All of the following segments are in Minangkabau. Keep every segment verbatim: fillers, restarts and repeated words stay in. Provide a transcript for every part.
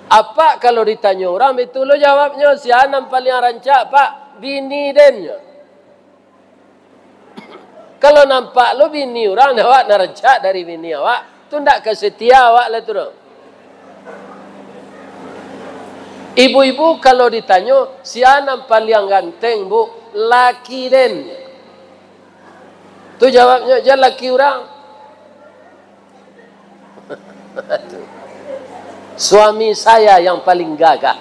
Apak kalau ditanyo urang, baitu lo jawabnyo, sia nan paliang rancak, Pak? Bini den, nyo. Kalau nampak lo bini urang, awak nan rancak dari bini awak, tu ndak ka setia awak lah tu doh. Ibu-ibu kalau ditanyo, sia nan paliang ganteng, Bu? Laki den. Tu jawabnyo, jan laki urang. Suami saya yang paling gagah.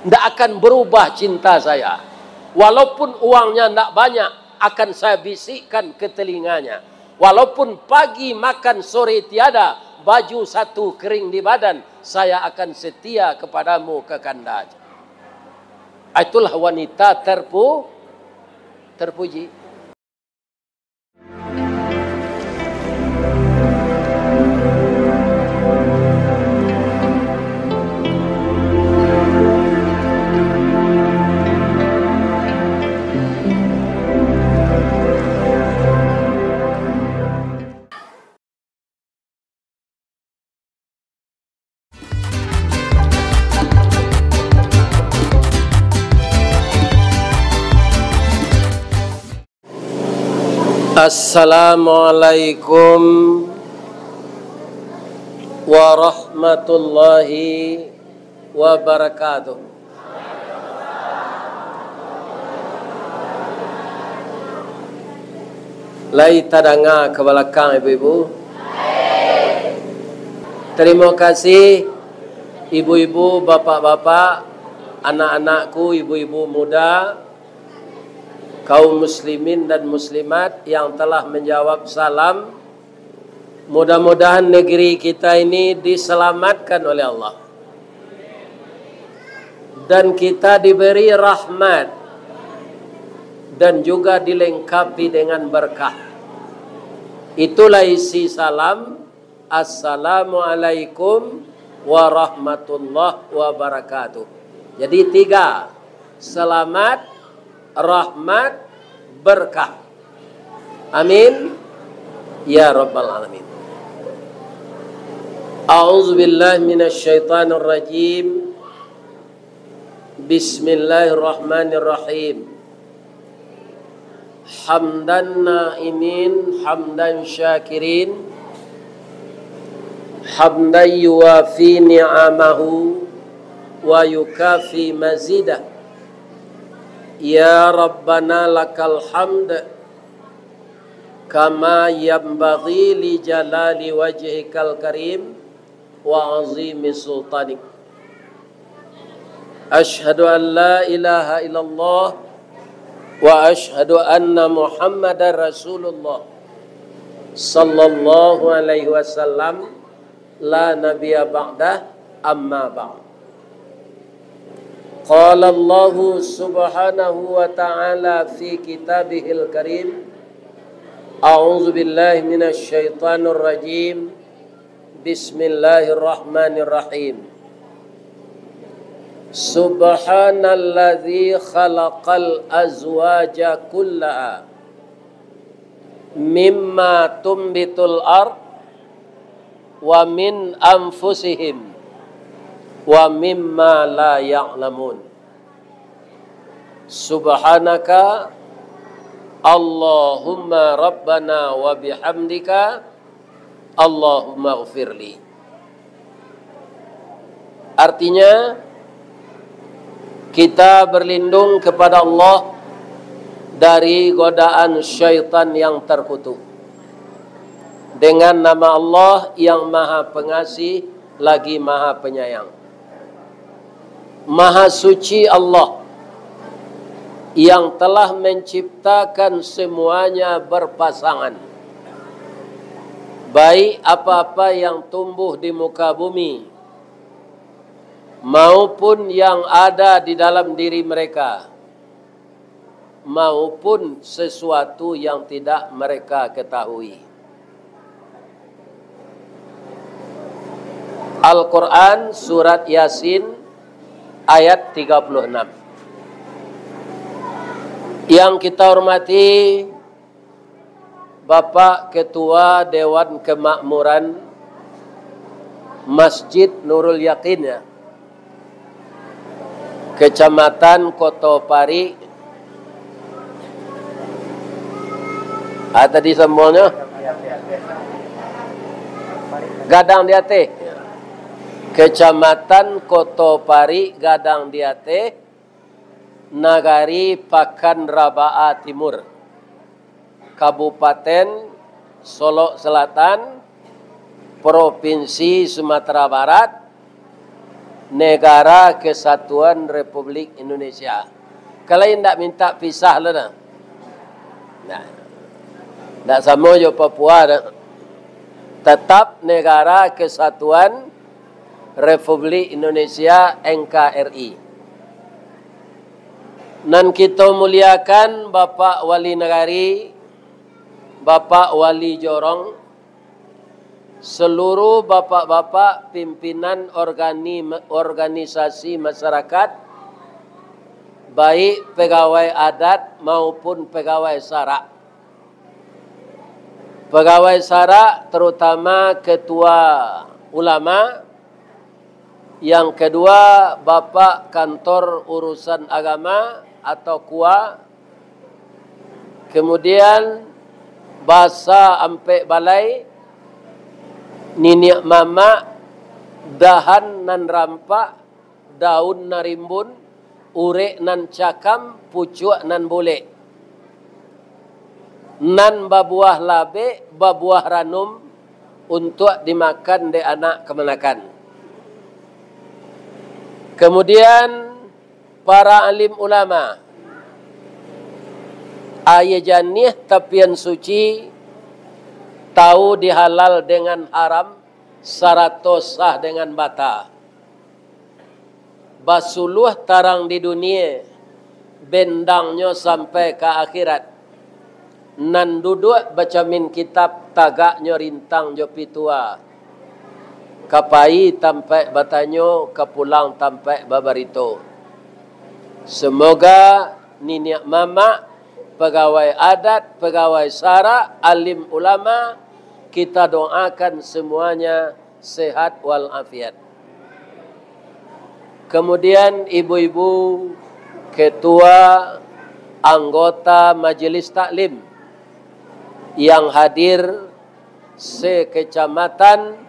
Ndak akan berubah cinta saya. Walaupun uangnya ndak banyak, akan saya bisikkan ke telinganya. Walaupun pagi makan sore tiada, baju satu kering di badan, saya akan setia kepadamu, Kakanda. Itulah wanita terpu-, terpuji. Assalamualaikum warahmatullahi wabarakatuh. Lai tadanga ka balakang, ibu-ibu? Tarimo kasih, ibu-ibu, bapak-bapak, anak-anakku, ibu-ibu muda, kaum muslimin dan muslimat yang telah menjawab salam. Mudah-mudahan negeri kita ini diselamatkan oleh Allah. Dan kita diberi rahmat dan juga dilengkapi dengan berkah. Itulah isi salam, "Assalamualaikum warahmatullahi wabarakatuh." Jadi tiga, selamat, rahmat, berkah. Amin. Ya Rabbal Alamin. A'udzubillahi minasyaitonirrajim. Bismillahirrahmanirrahim. Hamdan na'imin, hamdan syakirin, hamdan yuwafi ni'amahu, wa yukafi mazidah. Ya Rabbana lakal hamd, kama yanbaghi li jalali wajhikal karim, wa azimi sultanik. Asyhadu an la ilaha illallah, wa asyhadu anna Muhammadar Rasulullah, sallallahu alaihi wasallam, la nabiyya ba'dah, amma ba'd. Qala Allahu subhanahu wa ta'ala fi kitabihil karim, a'udzu billahi minasy syaithanir rajim. Bismillahirrahmanirrahim. Subhanalladzi khalaqal azwaja kullaha mimma tumbitul ard wa min anfusihim wa mimma la ya'lamun. Subhanaka Allahumma Rabbana wa bihamdika, Allahumma ghfirli. Artinya, kita berlindung kepada Allah dari godaan syaitan yang terkutuk, dengan nama Allah yang Maha Pengasih lagi Maha Penyayang. Maha Suci Allah yang telah menciptakan semuanya berpasangan, baik apa-apa yang tumbuh di muka bumi, maupun yang ada di dalam diri mereka, maupun sesuatu yang tidak mereka ketahui. Al-Quran, Surat Yasin, ayat tiga puluh enam. Yang kita hormati Bapak Ketua Dewan Kemakmuran Masjid Nurul Yakin, ya. Kecamatan Koto Parik. Ah, tadi sambuangnyo? Gadang di Ateh. Kecamatan Koto Parik, Gadang di Ateh, Nagari Pakan Rabaa Timur, Kabupaten Solok Selatan, Provinsi Sumatera Barat, Negara Kesatuan Republik Indonesia. Kalau indak minta pisah lo nah. Nah, ndak samo jo Papua dah. Tetap Negara Kesatuan Republik Indonesia, N K R I. Nan kito muliakan Bapak Wali Nagari, Bapak Wali Jorong, seluruh bapak-bapak pimpinan organi-, organisasi masyarakat, baik pegawai adat maupun pegawai sarak. Pegawai sarak, terutama ketua ulama, yang kedua, Bapak Kantor Urusan Agama atau kua, kemudian basa ampek balai, niniak mamak, dahan nan rampak, daun nan rimbun, urek nan cakam, pucuak nan bulek, nan babuah labek, babuah ranum, untuak dimakan dek anak kamanakan. Kemudian, para alim ulama, aia janiah tapian suci, tahu dihalal dengan haram, sarato sah dengan bata. Basuluah tarang di dunie, bendangnyo sampai ka akhirat. Nan duduak bacamin kitab, tagaknyo rintang jo pitua. Ka pai tampaik batanyo, ka pulang tampaik babarito. Semoga niniak mamak, pegawai adat, pegawai sarak, alim ulama, kita doakan semuanya sehat walafiat. Kemudian ibu-ibu ketua anggota majelis taklim yang hadir se-Kecamatan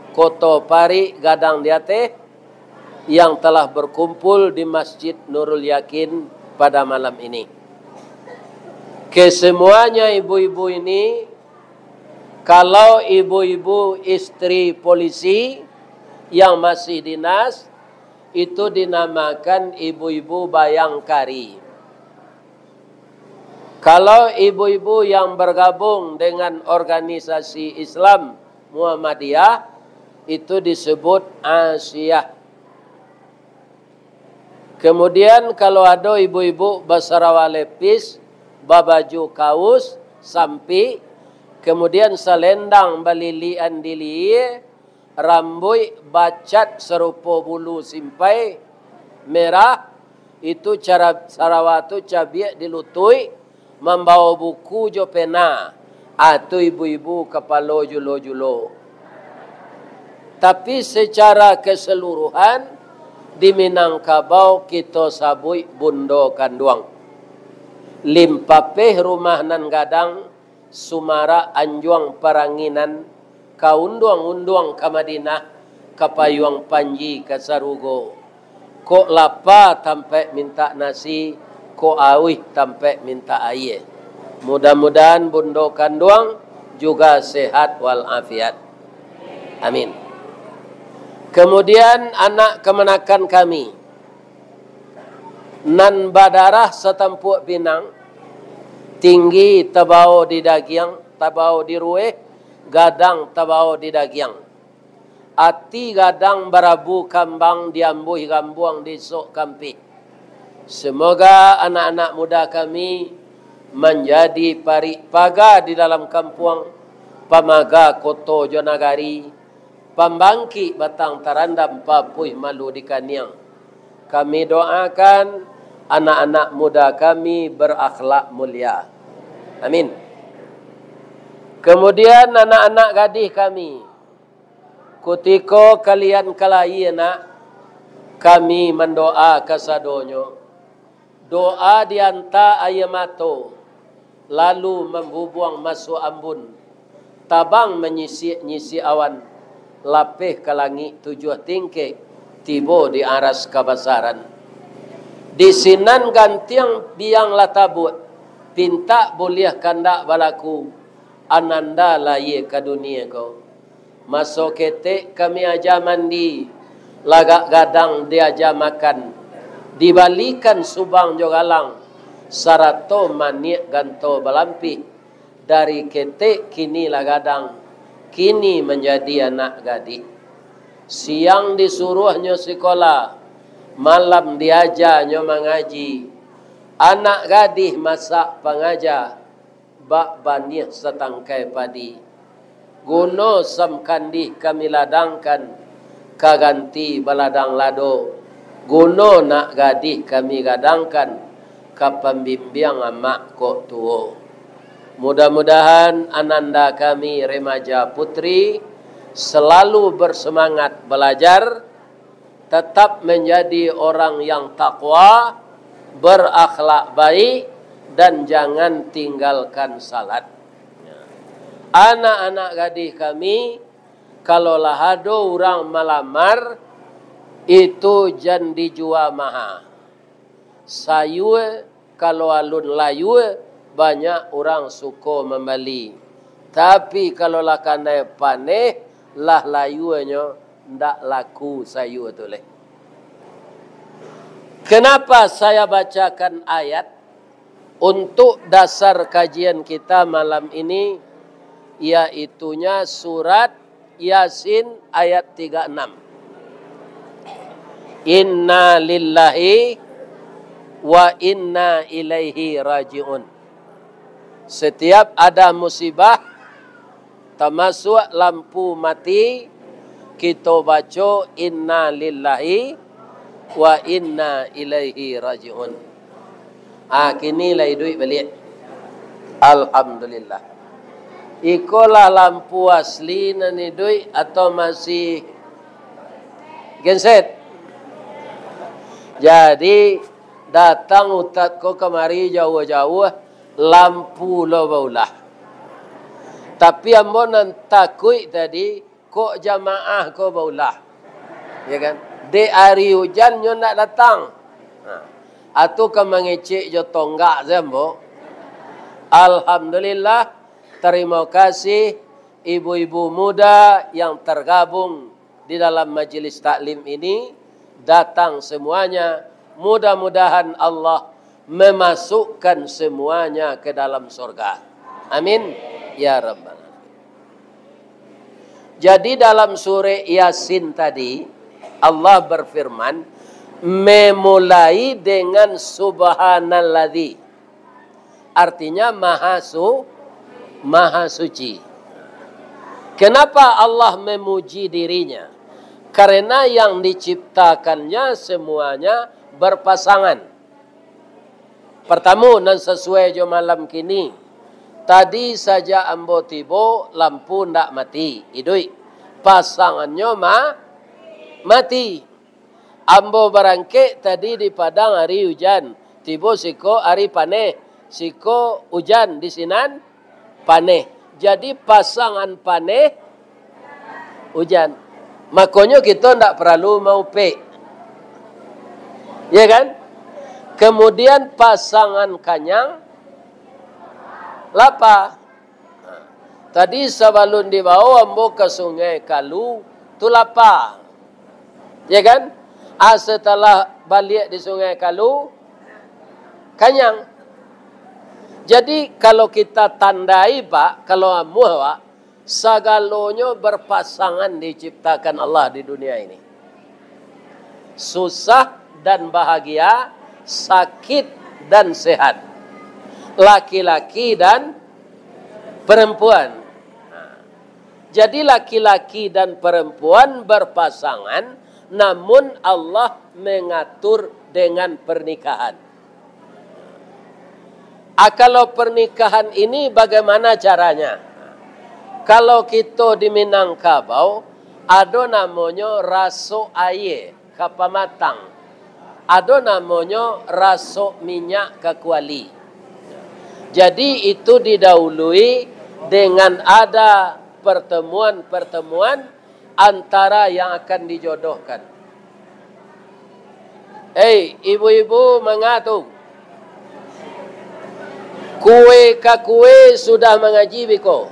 Koto Parik Gadang di Ateh yang telah berkumpul di Masjid Nurul Yakin pada malam ini. Kesemuanya ibu-ibu ini, kalau ibu-ibu istri polisi yang masih dinas, itu dinamakan ibu-ibu bayangkari. Kalau ibu-ibu yang bergabung dengan organisasi Islam Muhammadiyah, itu disebut Asiyah. Kemudian, kalau ado ibu-ibu basarawa lepis, babaju kaus, sampik, kemudian salendang balilian di lihie, rambuik bacat sarupo bulu simpai merah, itu cara sarawa tu cabiak di lutuik, mambawo buku jo pena, ah, tu ibu-ibu kapalo julo-julo. Tapi secara keseluruhan, di Minangkabau kito sabuik bundo kanduang. Limpapeh rumah nan gadang, sumarak anjuang paranginan, ka unduang-unduang ka Madinah, ka payuang panji ka sarugo. Kok lapa tampaik mintak nasi, kok auih tampaik mintak aia. Mudah-mudahan bundo kanduang juga sehat walafiat. Amin. Kemudian anak kamanakan kami, nan badarah satampuak pinang, tinggi tabawo di dagiang, tabawo di rueh, gadang tabawo di dagiang. Ati gadang barabu kambang, diambuih gambuang di sok kampih. Semoga anak-anak muda kami manjadi parik paga di dalam kampuang, pamaga koto jo nagari, pambangkik batang tarandam, papuih malu di kaniang. Kami doakan anak-anak muda kami berakhlak mulia. Amin. Kemudian anak-anak gadih kami, Kutiko kalian ka layie nak, kami mandoa kasadonyo. Doa dianta aia mato, lalu mambubuang masuak ambun, tabang manyisiak-nyisiak awan, lapeh ka langik tujuah tingkek, tibo di aras kabasaran. Di sinan gantiang biang lah tabuak, pintak buliah kandak balaku, ananda layie ka dunie ko. Maso ketek kami aja mandi, lagak gadang diaja makan, dibalikan subang jo galang, sarato maniak ganto balampih. Dari ketek kini lah gadang, kini manjadi anak gadih. Siang disuruahnyo sikola, malam diajanyo mangaji. Anak gadih masak pangaja, bak baniah satangkai padi. Guno samkandih kami ladangkan, ka ganti baladang lado. Guno nak gadih kami gadangkan, ka pambimbiang amak kok tuo. Mudah-mudahan ananda kami remaja putri selalu bersemangat belajar, tetap menjadi orang yang takwa, berakhlak baik, dan jangan tinggalkan salat. Anak-anak gadih kami, kalau lah ado urang malamar, itu jan dijua maha. Sayua, kalau alun layua, banyak urang suko mambali. Tapi, kalau lah kanai paneh, lah layuanyo, ndak laku sayua tu lai. Kenapa saya bacakan ayat untuk dasar kajian kita malam ini, yaitunya surat Yasin ayat tiga enam. Inna lillahi wa inna ilaihi raji'un. Setiap ada musibah, tamasuak lampu mati, kito baco inna lillahi wa inna ilaihi raji'un. Ah, kini lah iduik baliak. Alhamdulillah. Iko lah lampu asli nan iduik atau masih genset? Jadi, datang utat ko kamari jauah-jauah, lampu lo baulah. Tapi ambo nan takuik tadi, kok jamaah ko baulah. Ya kan? Dek ari ujan nyo ndak datang. Nah, atu ka mangecek jo tonggak se ambo. Alhamdulillah, tarimo kasih ibu-ibu muda yang tergabung di dalam majelis taklim ini, datang semuanya. Mudah-mudahan Allah memasukkan semuanya ke dalam sorga. Amin. Ya Rabbal Alamin. Jadi dalam surah Yasin tadi, Allah berfirman, memulai dengan subhanalladzi. Artinya maha su-, maha suci. Kenapa Allah memuji dirinya? Karena yang diciptakannya semuanya berpasangan. Partamo, nan sasuai jo malam kini. Tadi sajak ambo tibo, lampu ndak mati, iduik. Pasangannyo ma-, mati. Ambo barangkek tadi di Padang ari ujan, tibo siko ari paneh, siko ujan di sinan paneh. Jadi pasangan paneh ujan. Makonyo kito ndak paralu maupek. Ya kan? Kemudian pasangan kanyang lapa. Tadi sabalun dibawo ambo ka Sungai Kalu, tu lapa. Ya kan? Ah, setelah baliak di Sungai Kalu, kanyang. Jadi, kalau kita tandai, Pak, kalau amuah, Pak, sagalonyo berpasangan diciptakan Allah di dunia ini. Susah dan bahagia, sakit dan sehat, laki-laki dan perempuan. Jadi, laki-laki dan perempuan berpasangan, namun Allah mengatur dengan pernikahan. Ah, kalau pernikahan ini bagaimana caranya? Kalau kito di Minangkabau, Ado namonyo rasok aia ka pamatang. Ado namonyo rasok minyak ka kuali. Jadi, itu didahului dengan ada pertemuan-pertemuan antara yang akan dijodohkan. Hei, ibu-ibu manga tu, kue ka kue sudah mangaji biko?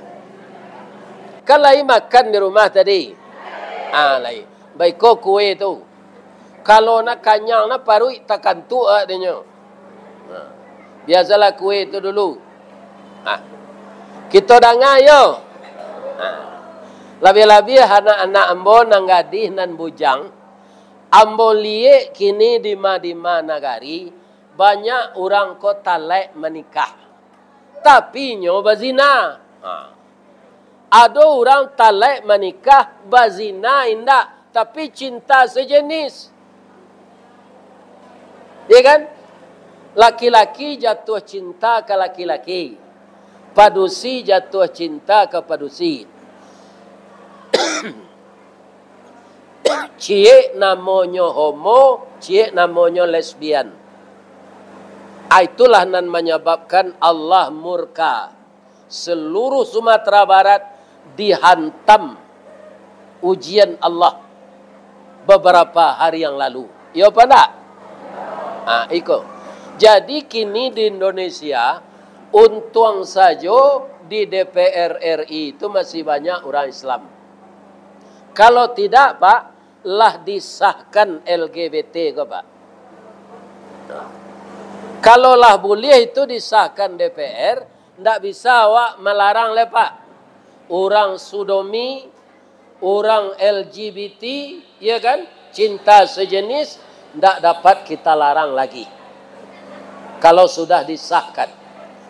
Kan lai makan di rumah tadi? Ah, lai. Baiko kue tu. Kalau nak kanyang, nak paruik takantuk agaknyo. Nah, biasalah kue tu dulu. Nah, kito danga yo. Nah, labiah-labiah anak-anak ambo nan gadih, nan bujang, ambo liek kini dima-dima nagari, banyak urang ko talaik manikah, tapi inyo bazina. Ha. Ado urang talaik manikah, bazina indak, tapi cinta sejenis. Ya kan? Laki-laki jatuah cinta ka laki-laki. Padusi jatuah cinta ka padusi. Ciek namonyo homo, ciek namonyo lesbian. Ah, itulah nan manyababkan Allah murka. Seluruh Sumatera Barat dihantam ujian Allah beberapa hari yang lalu. Iyo apa ndak? Ah, iko. Jadi, kini di Indonesia, untuang sajo di D P R R I itu masih banyak urang Islam. Kalau tidak, Pak, lah disahkan L G B T ko, Pak. Kalau lah buliah itu disahkan D P R, ndak bisa awak malarang lai, Pak. Urang sodomi, urang L G B T, ya kan? Cinta sejenis, ndak dapat kita larang lagi. Kalau sudah disahkan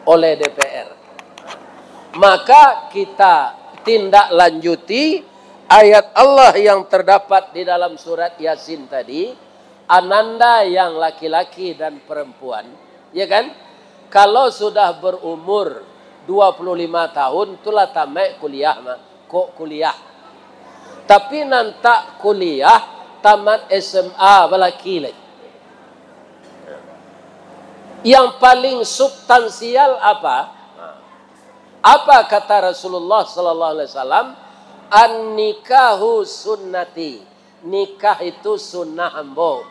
oleh D P R. Maka kita tindak lanjuti ayat Allah yang terdapat di dalam surat Yasin tadi, ananda yang laki-laki dan perempuan, ya kan? Kalau sudah berumur dua puluh lima tahun, tu lah tamaik kuliah mah, kok kuliah. Tapi nan tak kuliah, tamat S M A balaki lai. Yang paling substansial apa? Apa kata Rasulullah sallallahu alaihi wasallam? "An-nikahu sunnati." Nikah itu sunnah ambo.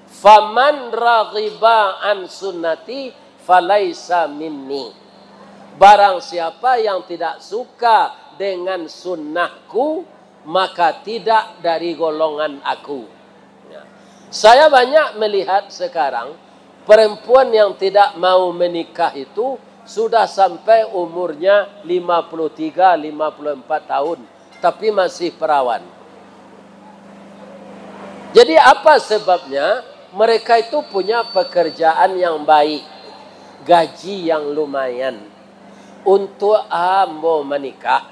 "Faman raghiba an sunnati falaisa minni." Barang siapa yang tidak suka dengan sunnahku, maka tidak dari golongan aku. Ya. Saya banyak melihat sekarang, perempuan yang tidak mau menikah itu sudah sampai umurnya lima puluh tiga, lima puluh empat tahun, tapi masih perawan. Jadi, apa sebabnya? Mereka itu punya pekerjaan yang baik, gaji yang lumayan. Untuak ambo manikah,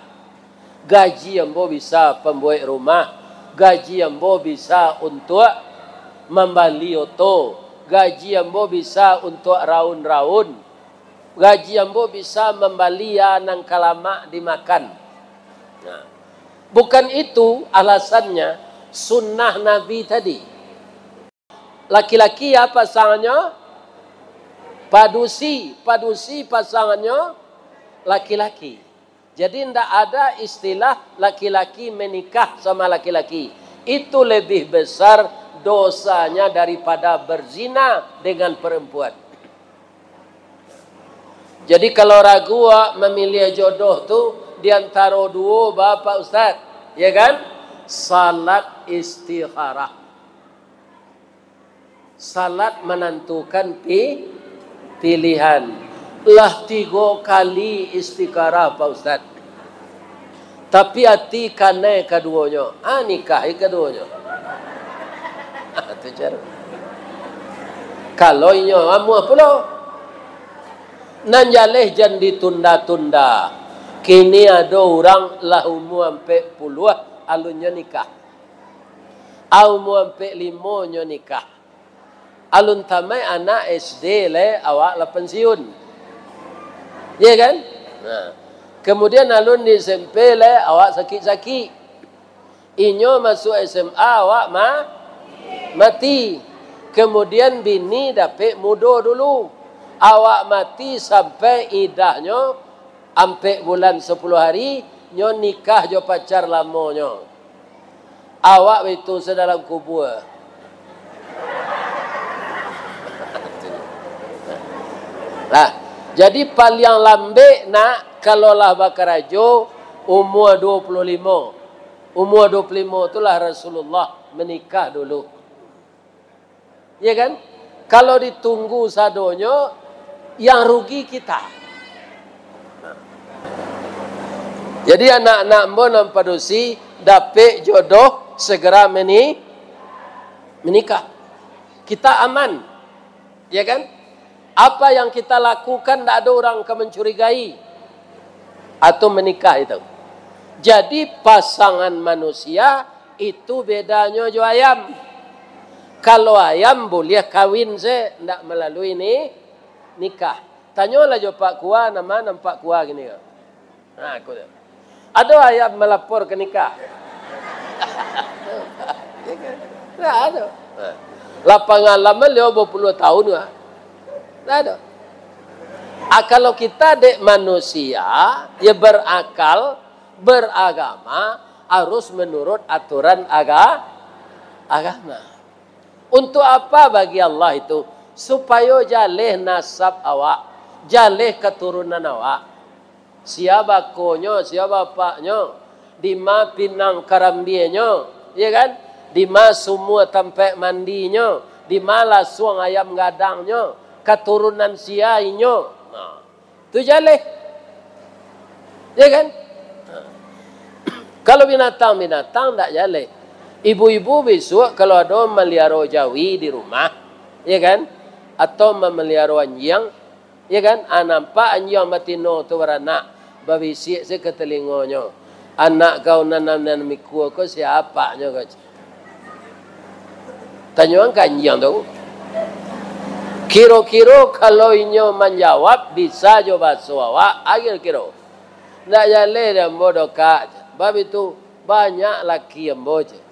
gaji ambo bisa pambuek rumah, gaji ambo bisa untuak mambali oto, gaji ambo bisa untuak raun-raun, gaji ambo bisa mambali a nan ka lamak dimakan. Nah, bukan itu alasannya, sunnah Nabi tadi. Laki-laki apa pasangannyo? Padusi, padusi pasangannyo laki-laki. Jadi, ndak ada istilah laki-laki menikah sama laki-laki. Itu lebih besar dosanya daripada berzina dengan perempuan. Jadi, kalau ragu awak mamiliah jodoh tu di antaro duo, ba, Pak Ustaz, ya kan? Salat istikharah. Salat manantukan pi-, pilihan. Lah tigo kali istikharah, Pak Ustaz. Tapi ati kanai kaduonyo. Ah, nikahi kaduonyo. Ah, tu cara. Kalau inyo amuah pulo. Nan jaleh jan ditunda-tunda. Kini ado urang lah umua ampek puluah, alunnyo nikah. Ah, umua ampek limo nyo nikah. Alun tamaik anak S D lai, awak lah pensiun. Ya kan? Nah. Kemudian alun di S M P lai, awak sakik-sakik. Inyo masuk S M A, awak ma-, mati. Kemudian bini dapek mudo dulu. Awak mati sampai idahnyo ampek bulan sapuluah hari, nyo nikah jo pacar lamonyo. Awak baitu se dalam kubua. Nah, jadi paliang lambek nak, kalau lah bakarajo, umua duo puluah limo. Umua duo puluah limo tu lah Rasulullah menikah dulu. Ya kan? Kalau ditunggu sadonyo, yang rugi kita. Jadi anak-anak ambo nan padusi, dapek jodoh, segera meni-, menikah. Kita aman. Ya kan? Apa yang kita lakukan, ndak ado urang ka mancurigai. Atau menikah itu. Jadi, pasangan manusia itu bedanyo jo ayam. Kalau ayam buliah kawin se, ndak malalui ni-, nikah. Tanyolah jo Pak Kua, nama nan Pak Kua kini ko. Ha, aku tu. Ado ayam malapor ka nikah? Ndak ado. Ha. Lah pangalaman limo puluah tahun ko. Ndak ado. Ah, kalau kita dek manusia, ya berakal, beragama, harus menurut aturan aga-, agama. Untuk apa bagi Allah itu? Supayo jaleh nasab awak, jaleh katurunan awak. Sia bakonyo, sia bapaknyo, dima pinang karambienyo, ya kan? Dima sumua tampaik mandinyo, dima lasuang ayam gadangnyo, katurunan sia inyo. Nah, tu jaleh. Ya kan? Kalau binatang-binatang, ndak jaleh. Ibu-ibu bisuak kalau ado maliaro jawi di rumah, ya kan? Atau mamaliaro anjiang, ya kan? Ah, nampak anjiang batino tu baranak, babisiak se ka talingonyo, "Anak kau nan, nan, nan mikua ko sia apaknyo ko?" Tanyoan ka anjiang tu. Kiro-kiro kalau inyo manjawab bisa jo baso awak, ah, kiro-kiro. Ndak jaleh dek ambo doh, Kak. Bab itu, banyak laki ambo, ceh.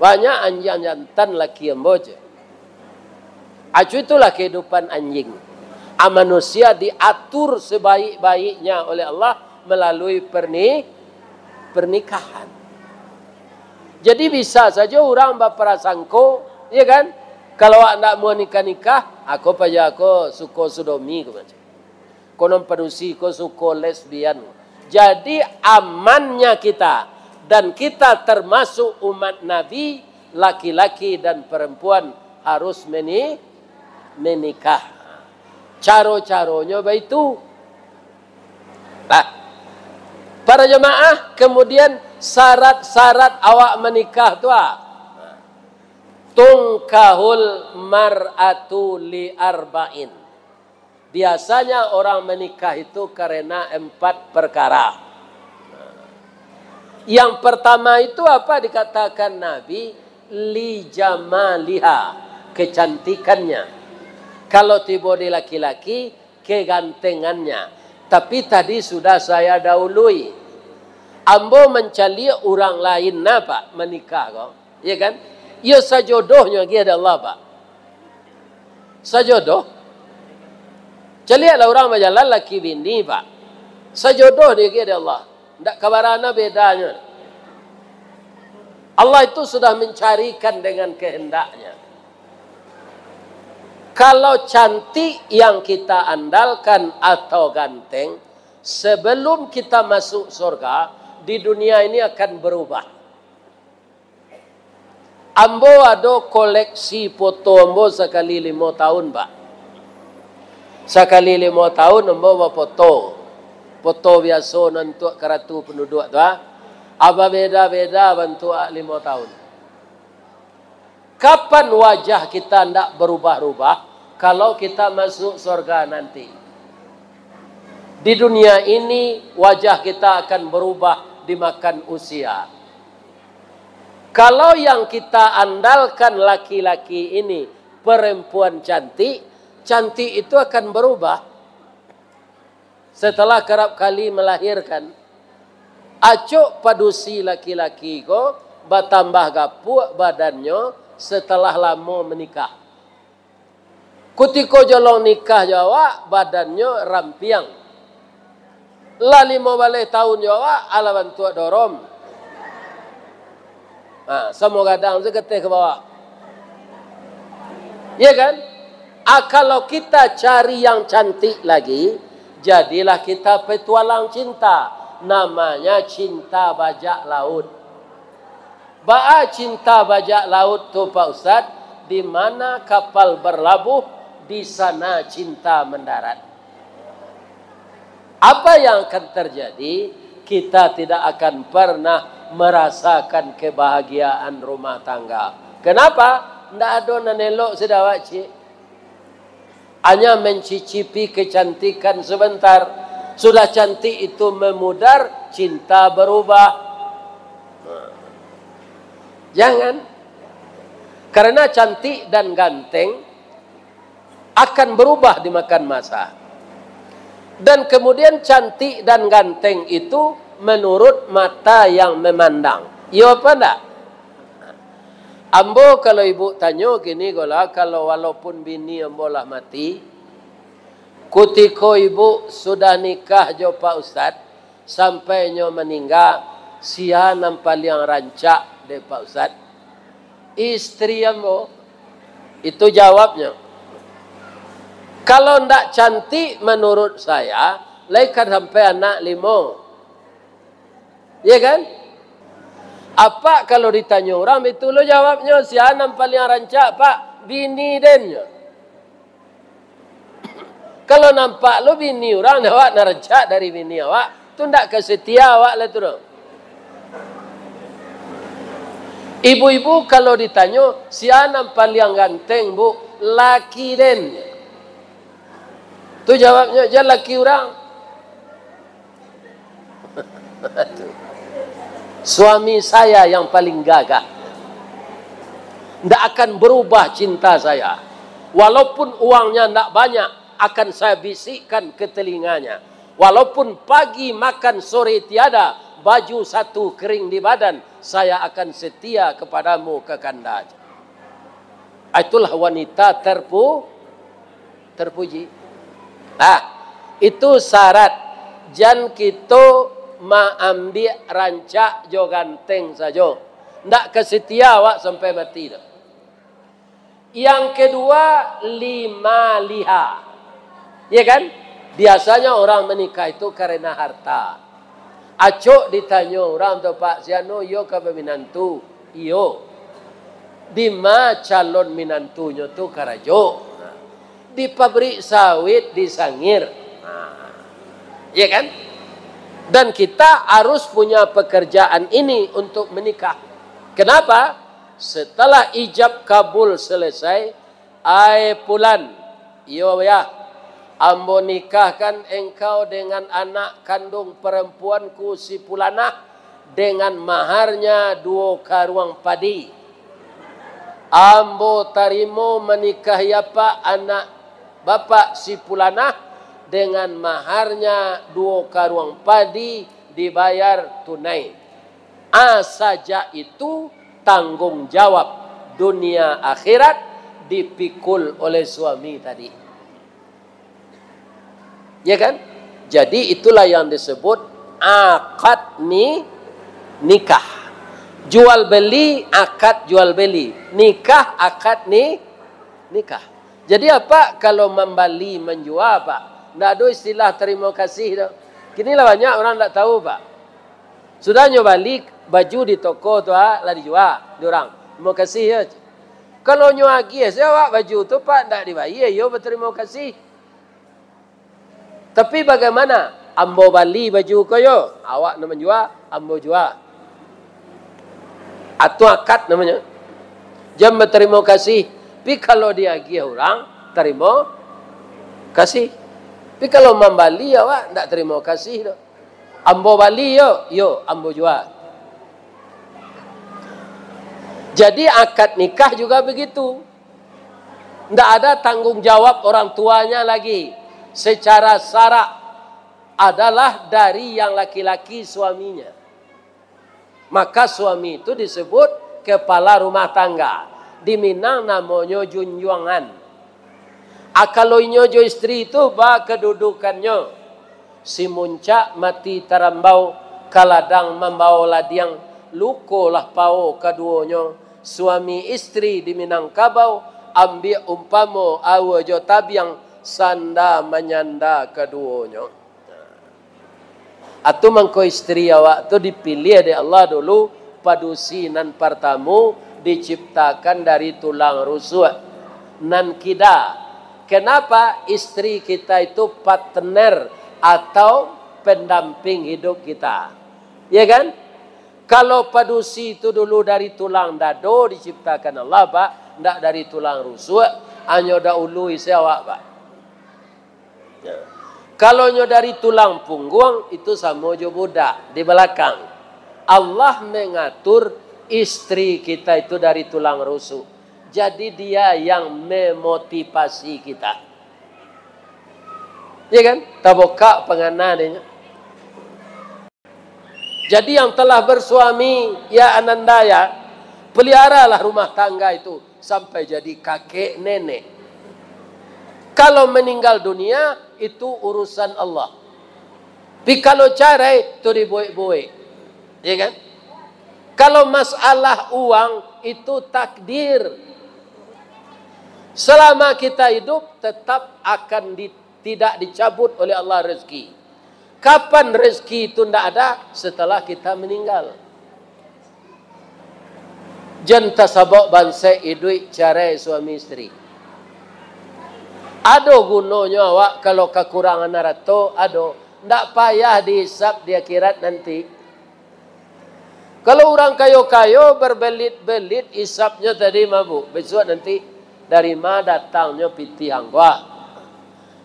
Banyak anjiang jantan laki ambo, ceh. Acu itulah kehidupan anjing. Ah, manusia diatur sebaik-baiknya oleh Allah melalui perni-, pernikahan. Jadi bisa sajo urang baprasangko, ya kan? Kalau awak ndak mau nikah-nikah, ako paja ako suko sodomi, ko macam. Konon padusi ko suko lesbian. Jadi amannya kita dan kita termasuk umat Nabi, laki-laki dan perempuan harus meni-, menikah. Caro-caronyo baitu. Nah, para jemaah, kemudian syarat-syarat awak menikah tu, ah. Tungkahul mar'atu li arba'in. Biasanya orang menikah itu karena empat perkara. Yang pertama itu apa dikatakan Nabi? Li jamaliha, kecantikannya. Kalau tibo di laki-laki, kegantengannya. Tapi tadi sudah saya dahului. Ambo mancaliak urang lain, nah, Pak, manikah ko. Ya kan? Iyo sajodohnyo agiah dek Allah, Pak. Sajodoh. Caliaklah urang bajalan laki bini, Pak. Sajodoh diagiah dek Allah. Ndak kabarana bedanyo. Allah itu sudah mencarikan dengan kehendaknya. Kalau cantik yang kita andalkan atau ganteng, sebelum kita masuk surga, di dunia ini akan berubah. Ambo ado koleksi foto ambo sakali limo tahun, Pak. Sakali limo tahun ambo bafoto. Foto biaso nan untuak karatu panduduak tu, ah. Aba beda-beda bantuak limo tahun. Kapan wajah kita ndak berubah-rubah? Kalau kita masuk surga nanti. Di dunia ini, wajah kita akan berubah dimakan usia. Kalau yang kita andalkan laki-laki ini perempuan cantik, cantik itu akan berubah. Setelah kerap kali melahirkan, Acok padusi laki-laki ko batambah gapuak badannyo setelah lamo manikah. Kutiko jolong nikah jo awak, badannyo rampiang. Lah limo baleh taun jo awak, alah bantuak dorom. Ha, samo gadang sagateh ka bawah. Ya kan? Ah, kalau kita cari yang cantik lagi, jadilah kita petualang cinta. Namanya cinta bajak laut. Baa cinta bajak laut tu, Pak Ustaz? Di mana kapal berlabuh, di sana cinta mendarat. Apa yang akan terjadi? Kita tidak akan pernah merasakan kebahagiaan rumah tangga. Kenapa? Ndak ado nan elok sudah awak, cik. Hanya mencicipi kecantikan sebentar. Sudah cantik itu memudar, cinta berubah. Jangan. Karena cantik dan ganteng akan berubah dimakan masa. Dan kemudian cantik dan ganteng itu menurut mata yang memandang. Iyo apa ndak? Ambo kalau ibu tanyo kini ko lah, kalau walaupun bini ambo lah mati, kutiko ibu sudah nikah jo Pak Ustad, sampai nyo maningga, sia nan paliang rancak dek Pak Ustad? Istri ambo. Itu jawabnyo. Kalau ndak cantik menurut saya, lai ka sampai anak limo. Iya kan? Apak kalau ditanyo urang, itu lo jawabnyo, sia nan paliang rancak, Pak? Bini den nyo. Kalau nampak lo bini urang, awak nan rancak dari bini awak, tu ndak ka setia awak lah tu doh. Ibu-ibu kalau ditanyo, sia nan paliang ganteng, Bu? Laki den. Tu jawabnyo, jan laki urang. Suami saya yang paling gagah. Ndak akan berubah cinta saya. Walaupun uangnya ndak banyak, akan saya bisikkan ke telinganya. Walaupun pagi makan sore tiada, baju satu kering di badan, saya akan setia kepadamu, kakanda. Itulah wanita terpu-, terpuji. Nah, itu syarat. Jan kito maambiak rancak jo ganteng sajo. Ndak ka setia awak sampai mati doh. Yang kedua, lima liha. Ya kan? Biasanya orang menikah itu karena harta. Acok ditanyo urang tu, Pak, si anu iyo ka baminantu? Iyo. Dima calon minantunyo tu karajo? Di pabrik sawit di Sangir. Nah, iya kan? Dan kita harus punya pekerjaan ini untuk menikah. Kenapa? Setelah ijab kabul selesai, ai Pulan, iyo, Yah, ambo nikahkan engkau dengan anak kandung perempuanku si Pulanah, dengan maharnya duo karuang padi. Ambo tarimo manikahi apak anak bapak si Pulanah dengan maharnya duo karuang padi dibayar tunai. Ah, sajak itu tanggung jawab dunia akhirat dipikul oleh suami tadi. Ya kan? Jadi itulah yang disebut akad ni-, nikah. Jual beli, akad jual beli. Nikah, akad ni-, nikah. Jadi apa kalau mambali manjua, Pak? Ndak ado istilah tarimo kasih tu. Kini lah banyak urang ndak tahu, Pak. Sudah nyo bali baju di toko tu, ah, lah dijua di urang. Tarimo kasih yo. Kalau nyo agiah se awak baju tu, Pak, ndak dibayia, iyo batarimo kasih. Tapi bagaimana? Ambo bali baju ko yo, awak nan manjua, ambo jua. Atu akad namonyo. Jan batarimo kasih. Tapi kalau diagiah urang, tarimo kasih. Tapi kalau mambali awak, ndak tarimo kasih doh. Ambo bali yo, yo, ambo jua. Jadi akad nikah juga begitu. Ndak ada tanggung jawab orang tuanya lagi. Secara syarak adalah dari yang laki-laki suaminya. Maka suami itu disebut kepala rumah tangga. Di Minang namonyo junjuangan. A, kalau inyo jo istri itu ba kedudukanyo, si muncak mati tarambau, ka ladang mambao ladiang, lukolah pao kaduonyo, suami istri di Minangkabau, ambiak umpamo aua jo tabiang, sanda manyanda kaduonyo. Atu mangko istri awak tu dipiliah dek Allah dulu, padusi nan partamu diciptakan dari tulang rusuk. Nan kida, kenapa istri kita itu partner atau pendamping hidup kita? Ya kan? Kalau padusi itu dulu dari tulang dado diciptakan Allah, Pak, ndak dari tulang rusuk, hanyo dahului se awak, Pak. Ya. Kalau nyo dari tulang pungguang, itu samo jo budak di balakang. Allah mengatur istri kita itu dari tulang rusuk. Jadi, Dia yang memotivasi kita. Ya kan? Tabukak pangana dek nyo. Jadi, yang telah bersuami, ya Ananda, ya, peliharalah rumah tangga itu sampai jadi kakek nenek. Kalau meninggal dunia, itu urusan Allah. Tapi kalau carai, tu dibuek-buek. Ya kan? Kalau masalah uang, itu takdir. Selama kita hidup, tetap akan di-, tidak dicabut oleh Allah rezeki. Kapan rezeki itu ndak ada? Setelah kita meninggal. Jan tasabok bansaik iduik carai suami istri. Ado gunonyo awak kalau kakurangan arato, ado. Ndak payah dihisap di akhirat nanti. Kalau urang kayo-kayo berbelit-belit hisapnyo tadi, mabuk. Bisuak nanti, dari ma datangnyo pitih angko?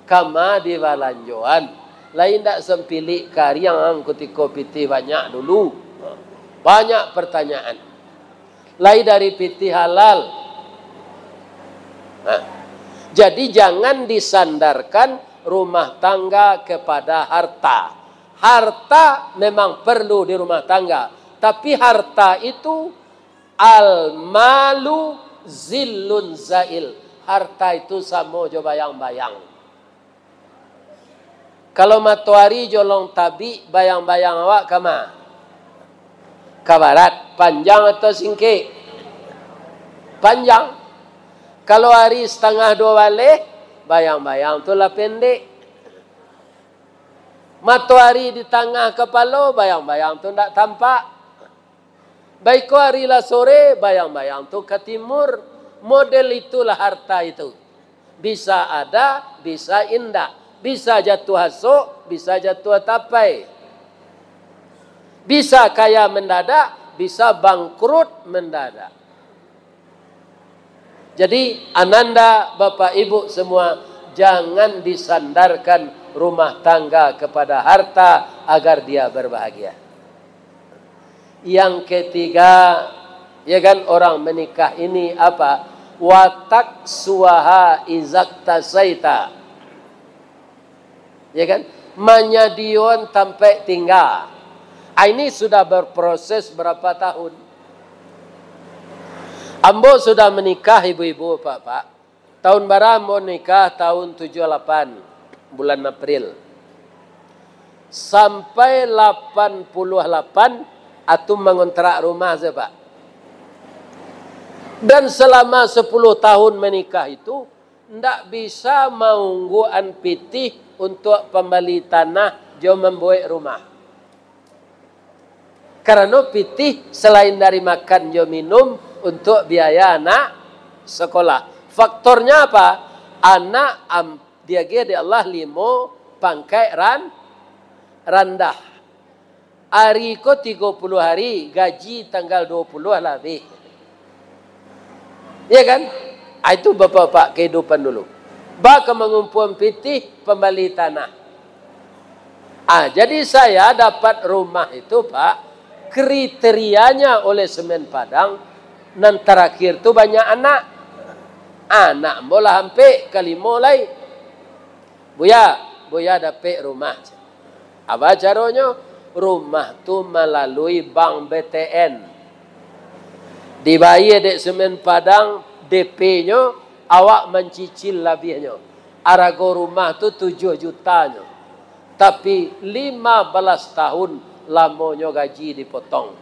Kama dibalanjoan? Lai ndak sampilik kariang ang kutiko pitih banyak dulu? Banyak pertanyaan. Lai dari pitih halal? Nah, jadi jangan disandarkan rumah tangga kepada harta. Harta memang perlu di rumah tangga, tapi harta itu al-malu zillun zail. Harta itu samo jo bayang-bayang. Kalau matoari jolong tabik, bayang-bayang awak kama? Ka barat. Panjang atau singkek? Panjang. Kalau ari satangah duo baleh, bayang-bayang tu lah pendek. Matoari di tangah kapalo, bayang-bayang tu ndak tampak. Baiko ari lah sore, bayang-bayang tu ka timur. Model itulah harta itu. Bisa ada, bisa indak. Bisa jatuah asok, bisa jatuah tapai. Bisa kaya mendadak, bisa bangkrut mendadak. Jadi, ananda, bapak ibu semua, jangan disandarkan rumah tangga kepada harta agar dia berbahagia. Yang ketiga, ya kan, orang menikah ini apa? Watak suaha izak tasaita. Ya kan? Manyadion tampek tingga. Ah, ini sudah berproses berapa tahun. Ambo sudah menikah, ibu-ibu, bapak-bapak. Tahun bara ambo nikah? Tahun tujuah lapan, bulan April. Sampai lapan puluah lapan, atu mangontrak rumah sajo, Pak. Dan selama sepuluh tahun menikah itu, ndak bisa maungguan pitih untuak pambali tanah jo mambuek rumah. Karano pitih salain dari makan jo minum, untuak biaya anak sekolah. Faktornya apa? Anak am-, diagiah dek Allah limo pangkaik ran-, randah. Ari ko tigo puluah ari, gaji tanggal duo puluah lah abih. Ya kan? Ah, itu bapak-bapak kehidupan dulu. Ba ka mangumpuan pitih pambali tanah. Ah, jadi saya dapat rumah itu, Pak, kriterianya oleh Semen Padang, nan terakhir tu banyak anak. Anak ambo lah ampek, kalimo lai. Buya, Buya dapek rumah. Apa caronyo? rumah tu malalui bank B T N. Dibayie dek Semen Padang D P-nyo, awak mancicil labiahnyo. Arago rumah tu tujuah jutanyo. Tapi, lima balas tahun lamonyo gaji dipotong.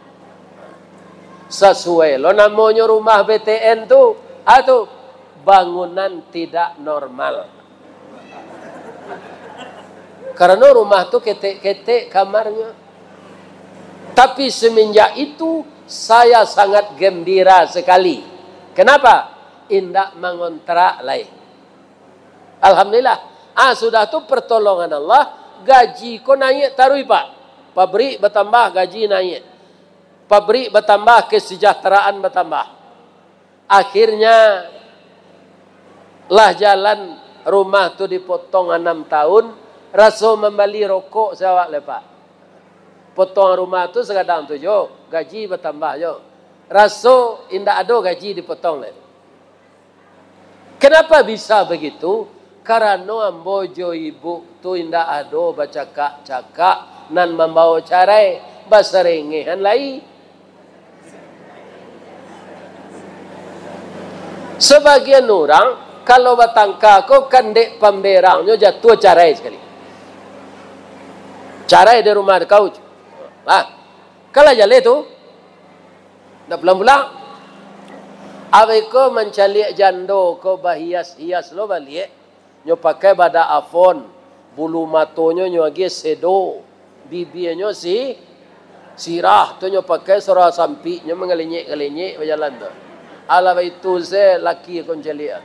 Sasuai lo namonyo rumah B T N tu, ah tu, bangunan tidak normal. Karano rumah tu ketek-ketek kamarnyo. Tapi semenjak itu, saya sangat gembira sekali. Kenapa? Indak mangontrak lai. Alhamdulillah. Ah, sudah tu pertolongan Allah, gaji ko naiak taruih, Pak. Pabrik batambah, gaji naiak. Pabrik batambah, kesejahteraan batambah. Akhirnya, lah jalan rumah tu dipotong anam tahun, raso mambali rokok se awak lai, Pak. Potongan rumah tu sagadang tu jo, gaji batambah jo. Raso indak ado gaji dipotong lai. Kenapa bisa begitu? Karano ambo jo ibu tu indak ado bacakak-cakak nan mambawo carai, basarengehan lai. Sabagian urang, kalau batangka ko kan dek pamberangnyo jatuah carai sakali. Carai di rumah kau. Nah, kan lah jaleh tu. Ndak pulang-pulang. Abih ko mancaliak jando ko bahias-hias lo baliak. Nyo pakai badak Avon, bulu matonyo nyo agiah sedo, bibianyo si, sirah tu nyo pakai sarawa sampik, nyo mangalenyek-ngalenyek bajalan tu. Alah baitu se laki ko mancaliak.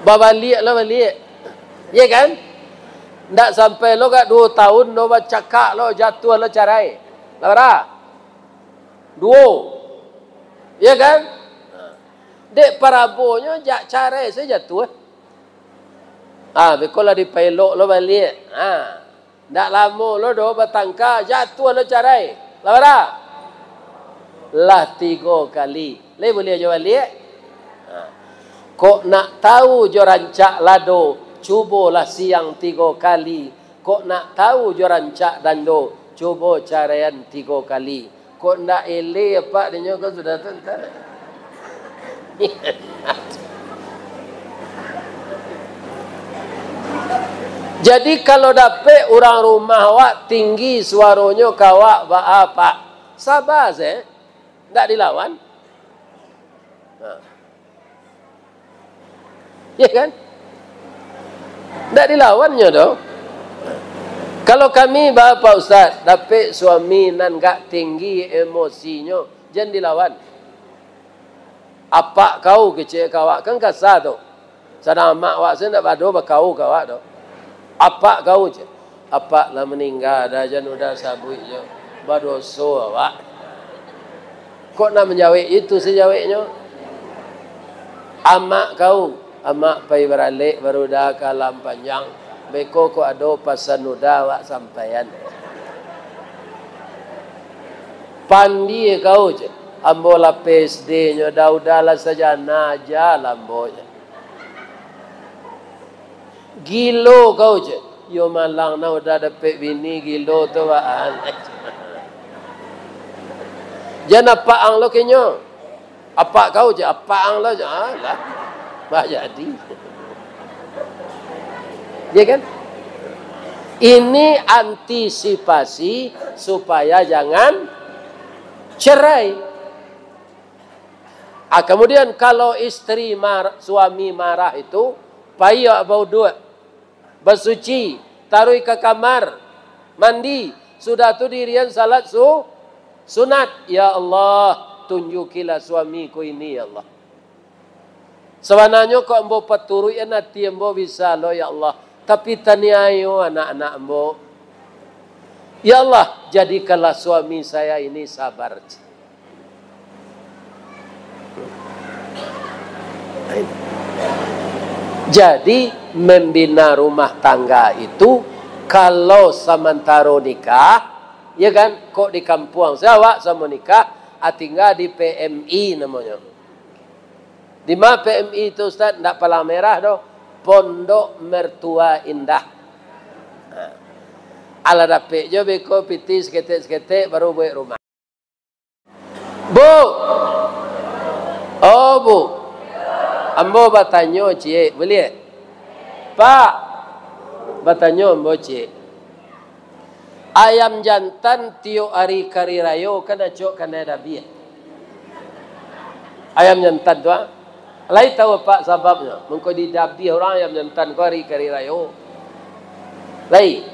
Babaliak lah baliak. Ye kan? Ndak sampai lo gak duo tahun lo bacakak lo, jatuah lo carai. Lah bara? Duo. Ye kan? Dek parabonyo jak carai sajo jatuah. Ah, beko lah dipaelok lo baliak. Ah, ndak lamo lo doh batangka, jatuah lo carai. Lah bara? Lah tigo kali. Lai buliah jo baliak? Ah. Kok nak tahu jo rancak lado, cubolah siang tigo kali. Kok nak tahu jo rancak dando, cubo caraian tigo kali. Kok ndak eleh apak dinyo ko sudah tu, ntar. Jadi, kalau dapek urang rumah awak tinggi suaronyo ka awak, baa, Pak? Saba se, ndak dilawan. Nah. Ya kan? Ndak dilawannyo doh. Kalau kami, ba, Pak Ustaz, dapek suami nan gak tinggi emosinyo, jan dilawan. Apak kau, kecek ka awak, kan kasa tu. Sadang amak awak se ndak bado bakau ka awak tu. Apak kau, cek. Apak lah maningga, dah jan udah sabuik jo. Badoso awak. Kok nak manjawek itu sajaweknyo? Amak kau, amak pai baralek baru dah ka alam panjang. Beko kok ado pasan udah awak sampaian. Pandie kau, cek. Ambo lah P S D nyo, dah udah lah sajana aja lah ambo, cek. Gilo kau, cek. Yo malang nah udah dapek bini, gilo tu baan. Jan apak ang lo kenyo. Apak kau, cek. Apak ang lo, cek. Ah, lah. Bah jadi. Ya kan? Ini antisipasi supaya jangan cerai. Ah, kemudian kalau istri mar-, suami marah itu, pai awak bauduak, basuci, taruih ka kamar, mandi, sudah tu dirian salat su-, sunat. Ya Allah, tunjukilah suamiku ini, ya Allah. Sabananyo kok ambo paturuikan ati ambo bisa lo, ya Allah, tapi taniayo anak-anak ambo. Ya Allah, jadikanlah suami saya ini sabar. Jadi, membina rumah tangga itu, kalau samantaro nikah, ya kan, kok di kampuang se awak samo nikah, ah, tingga di P M I namonyo. Di ma P M I tu, Ustaz? Ndak Palang Merah doh, Pondok Mertua Indah. Ha. Alah dapek jo beko pitih saketek-saketek baru buek rumah. Bu! Oh, Bu! Ambo batanyo ciek, buliah? Pak! Batanyo ambo ciek. Ayam jantan tiok ari kari rayo kan acok kanai dabiah. Ayam jantan tu, ah. Lai tahu Apak sababnyo? Mangko didabiah urang ayam jantan ko ari kari rayo. Lai.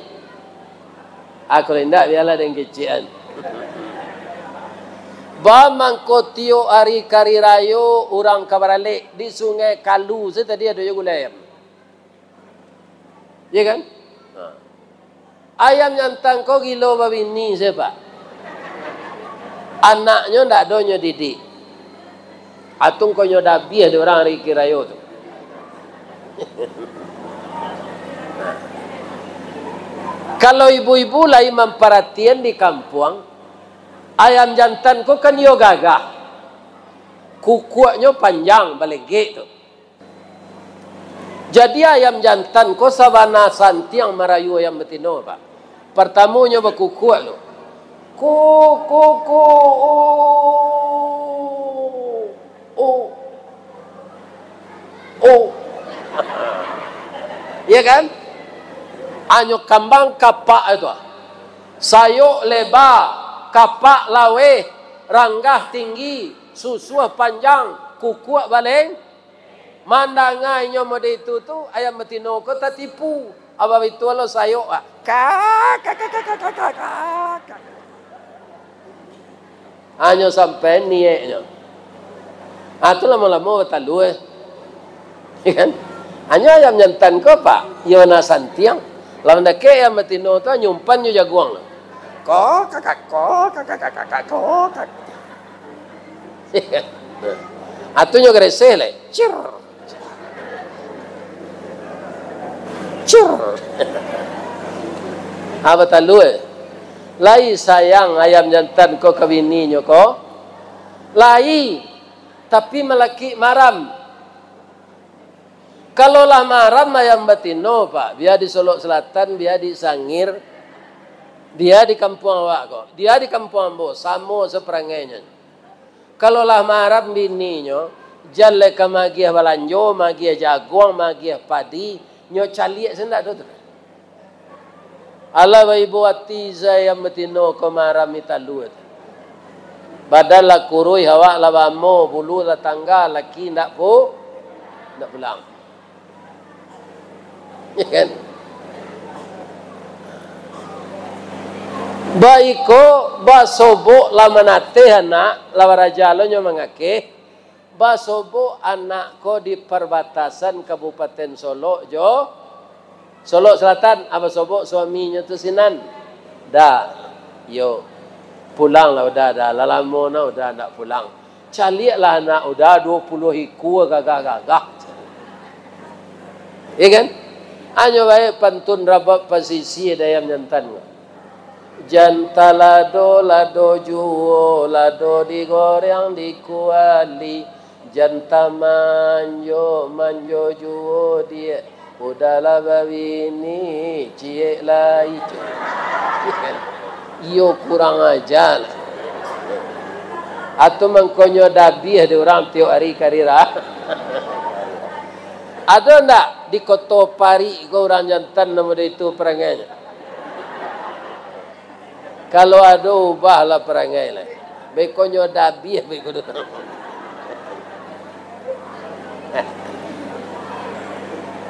Aku indak, bialah den kecekan. Ba mangko tiok ari kari rayo urang ka baralek di Sungai Kalu se tadi ado jo gulai ayam. Iya kan? Ha. Ayam jantan ko gilo babini se, Pak. Anaknyo ndak ado nyo didik. Atung ko nyo dabiah di urang ari kari rayo tu. Kalau ibu-ibu lai mamparatian di kampuang, ayam jantan ko kan iyo gagah. Kukuaknyo panjang, balenggek tu. Jadi ayam jantan ko sabana santiang marayu ayam batino, Pak. Partamonyo bakukuak tu. Ko, ko, ko, o, o, o. Iya kan? Anyo kambang kapak itu. Sayok leba, kapak laweh, ranggah tinggi, susuah panjang, kukuak baleng, Mandanga inyo mode itu tu, ayam batino ko tatipu. Abah bituah lo sayok, ah. Kak, kak, kak. Hanyo sampai nieknyo. Ah, tu lamo-lamo batalua, eh. Ya kan? Hanyo ayam jantan ko, Pak, iyo na santiang. Lah mandakek ayam batino tu, nyumpan jo jaguang. Kok, kak, kok, kak, kok, kak. Atunyo gareseh lai. Cir. Cir. Ah, batalua. Lai sayang ayam jantan ko ka bininyo ko? Lai. Tapi malakik maram. Kalau lah maram ayam batino, Pak, bia di Solok Selatan, bia di Sangir, bia di kampuang awak ko, bia di kampuang ambo, samo saparangainyo. Kalau lah maram bininyo, jan lai ka magiah balanjo, magiah jaguang, magiah padi, nyo caliak se ndak do tu. Alah baibo ati se ayam batino ko maram di talua tu. Badan lah kuruih, awak lah bamo, bulu lah tangga, laki ndak pu-, ndak pulang. Ya kan? Baiko, basobok lah manateh anak, lah baraja lo nyo mangakeh, Basobok anak ko di parbatasan Kabupaten Solok jo Solok Selatan, ah, basobok suaminyo tu sinan. Da, yo, pulanglah Uda, Da, lah lamo nah Uda ndak pulang. Caliaklah anak Uda, duo puluah ikua gagah-gagah. Iya kan? Hanyo bae pantun rabab pasisia di ayam jantan ko. Jan talado, lado juo, lado digoreng di kuali. Jan tamanjo, manjo juo diak. Uda lah babini, ciek lai. Iyo kurang aja lah. Atau mangkonyo dabiah di urang tiok ari karira. Ado ndak di Koto Parik ko urang jantan namo itu parangainyo? Kalau ado, ubahlah parangai lah. Bekonyo dabiah beko tu.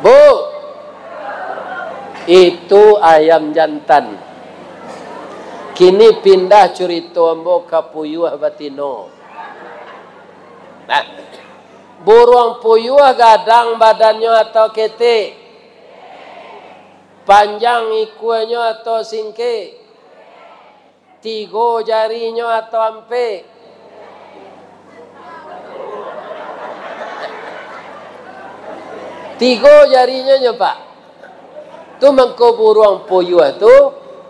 Bu, itu ayam jantan. Kini pindah curito ambo ka puyuah batino. Nah, buruang puyuah gadang badannyo atau ketek? Panjang ikuanyo atau singkek? Tigo jarinyo atau ampek? Tigo jarinyo nyo, Pak. Tu mangko buruang puyuah tu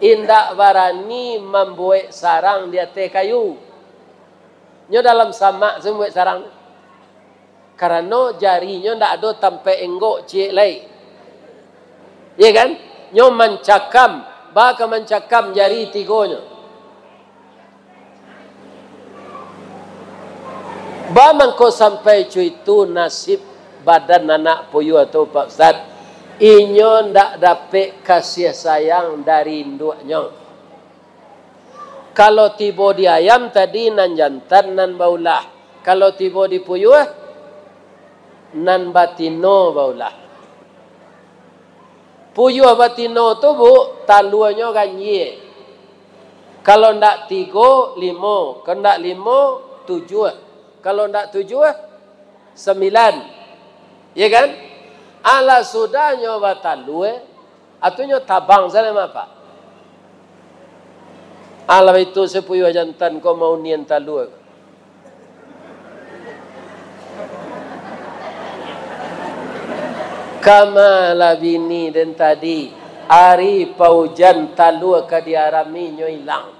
indak barani mambuek sarang di ateh kayu. Nyo dalam samak se mambuek sarang. Karano jarinyo ndak ado tampek enggok ciek lai. Iya kan? Nyo mancakam Ba ka mancakam jari tigonyo. Ba mangko sampai co itu nasib badan anak puyuah tu, Pak Ustaz. Inyo ndak dapek kasih sayang dari induaknyo. Kalau tibo di ayam tadi nan jantan nan baulah. Kalau tibo di puyuah, nan batino baulah. Puyuah batino tu, Bu, taluanyo ganjie. Kalau ndak tigo, limo. Kalau ndak limo, tujuah. Kalau ndak tujuah, sambilan. Ya kan? Alah sudahnyo batalua, atunyo tabang sajo mah, Pak. Alah itu si puyuah jantan ko maunian talua. Kama lah bini den tadi, ari paujan talua ka diarami nyo ilang.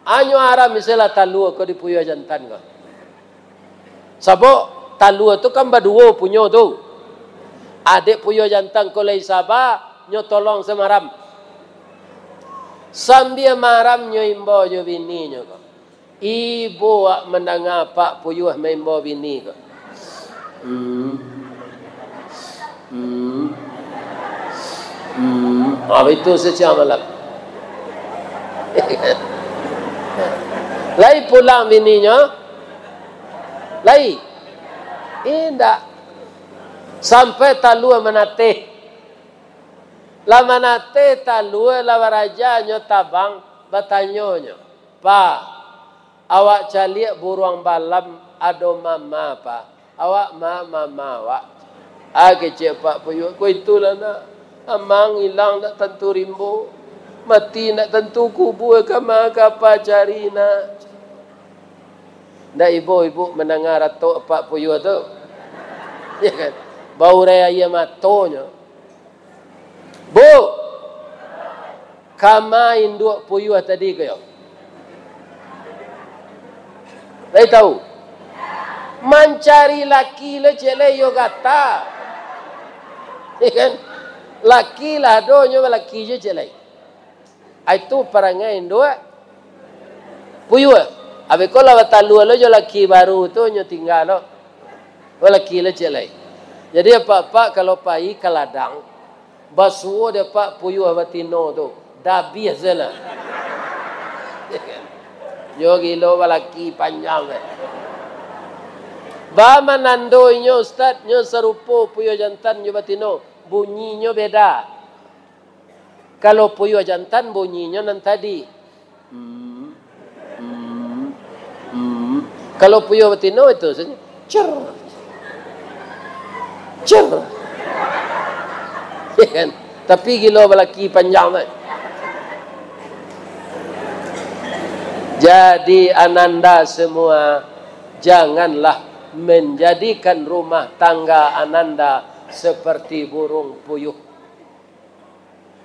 Anyo aram istilah talua ko di puyuah jantan ko. Sabab talua tu kan baduo punyo tu. Adek puyuah jantan ko lai saba, nyo tolong samaram. Sambia maram nyo imbau jo bininyo ko. Ibo wak mandanga pak puyuah maimbau bini ko. Hmm. Hmm. Hmm. Ah, itu setiap malam. Lai pulang bininyo? Lai? Indak. Sampai talua manateh. Lah manateh talua, lah baraja nyo tabang, batanyo nyo, "Pak, awak caliak buruang balam ado mama, Pak? Awak ma mama awak?" Ah, kecek pak puyuah, "Ko itulah, nak. Amang ilang ndak tantu rimbo, mati ndak tantu kubua, kama ka apa cari, nak?" Ndak ibo ibu mandanga ratok pak puyuah tu? Ya kan? Baurai aia matonyo. Bu, kama induak puyuah tadi ko yo? Lai tahu? Mancari laki lo cek lai yo gata. Ya kan? Laki lah ado nyo balaki jo cek lai. Itu parangai induak puyuah. Abih ko lah batalua lo jo laki baru tu, nyo tingga lo. Balaki lo cek lai. Jadi apak-apak kalau pai ka ladang, basuo dek apak puyuah batino tu, dabiah salah. Nyo gilo balaki panjang deh. Ba manando inyo, Ustaz, nyo sarupo puyuah jantan jo batino, bunyinyo beda. Kalau puyuah jantan bunyinyo nan tadi. Hmm, hmm, hmm. Kalau puyuah batino itu sajo. Cer. Cer. Ya kan? Tapi gilo balaki panjang tu. Jadi ananda semua, janganlah menjadikan rumah tangga ananda seperti burung puyuh.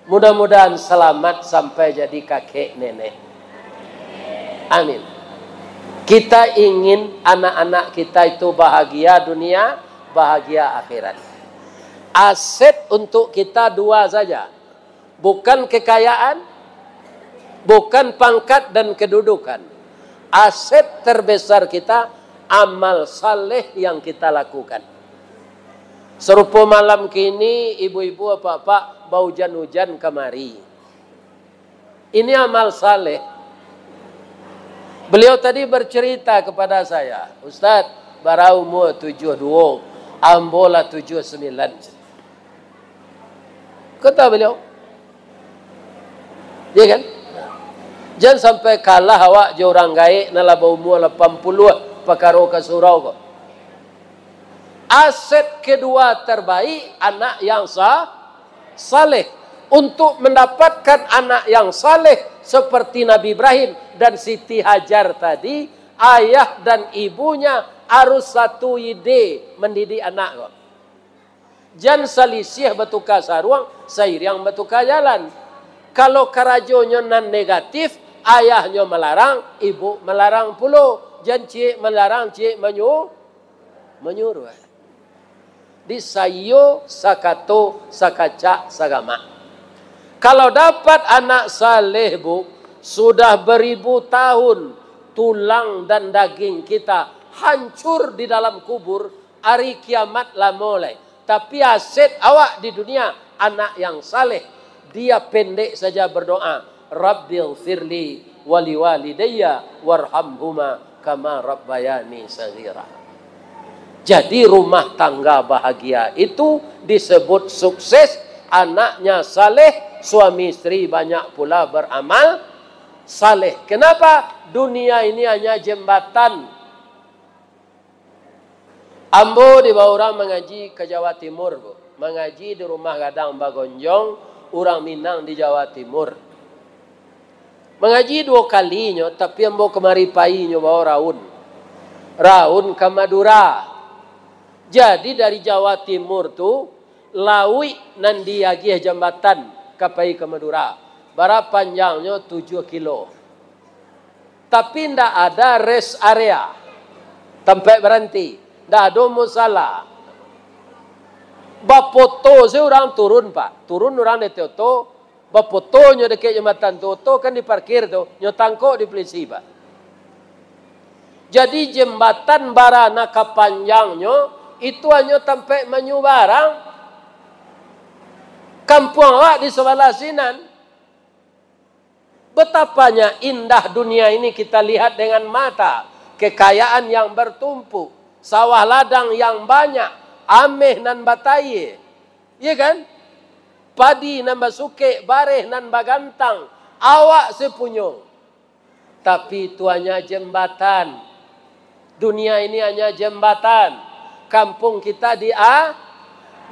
Mudah-mudahan selamat sampai jadi kakek nenek. Amin. Kita ingin anak-anak kita itu bahagia dunia, bahagia akhirat. Aset untuk kita dua saja. Bukan kekayaan, bukan pangkat dan kedudukan. Aset terbesar kita, amal saleh yang kita lakukan. Sarupo malam kini, ibu-ibu, apak-apak, baujan-ujan kamari. Ini amal saleh. Beliau tadi bercerita kepada saya, "Ustaz, bara umur tujuah duo, ambo lah tujuah sambilan." Kata beliau. Ya kan? Jan sampai kalah awak jo urang gaek nan lah baumua lapan puluah pakaro ka surau ko. Aset kedua terbaik, anak yang sa-, saleh. Untuk mendapatkan anak yang saleh seperti Nabi Ibrahim dan Siti Hajar tadi, ayah dan ibunya harus satu ide mendidik anak ko. Jan salisiah batuka saruang, sairiang batuka jalan. Kalau karajonyo nan negatif, ayahnyo malarang, ibu malarang pulo. Jan ciek malarang, ciek manyu-, manyuruah. Di saiyo sakato, sakacak, sagamak. Kalau dapat anak saleh, Bu, sudah beribu tahun tulang dan daging kita hancur di dalam kubur, hari kiamat lamo lai. Tapi aset awak di dunia, anak yang saleh, dia pendek saja berdoa, "Rabbighfirli waliwalidayya warhamhuma kama rabbayani shaghira." Jadi, rumah tangga bahagia itu disebut sukses, anaknya saleh, suami istri banyak pula beramal saleh. Kenapa? Dunia ini hanya jembatan. Ambo dibawa urang mangaji ka Jawa Timur, Bu. Mangaji di rumah gadang bagonjong, urang Minang di Jawa Timur. Mangaji duo kalinyo, tapi ambo kamari painyo bawa raun. Raun ka Madura. Jadi, dari Jawa Timur tu, lauik nan diagiah jambatan ka pai ka Madura. Bara panjangnyo? Tujuah kilo. Tapi ndak ada rest area, tampek baranti. Ndak ado musala. Bapoto se urang turun, Pak. Turun urang dari oto, bapotonyo dakek jambatan tu. Oto kan diparkir tu, nyo tangkok di polisi, Pak. Jadi, jembatan bara nan ka panjangnyo, itu hanyo tampek manyubarang. Kampuang awak di sabalah sinan. Betapanya indah dunia ini kita lihat dengan mata, kekayaan yang bertumpuk, sawah ladang yang banyak, ameh nan batayie, iya kan? Padi nan basukek, bareh nan bagantang, awak se punyo. Tapi itu hanya jembatan. Dunia ini hanya jembatan. Kampuang kita di a-,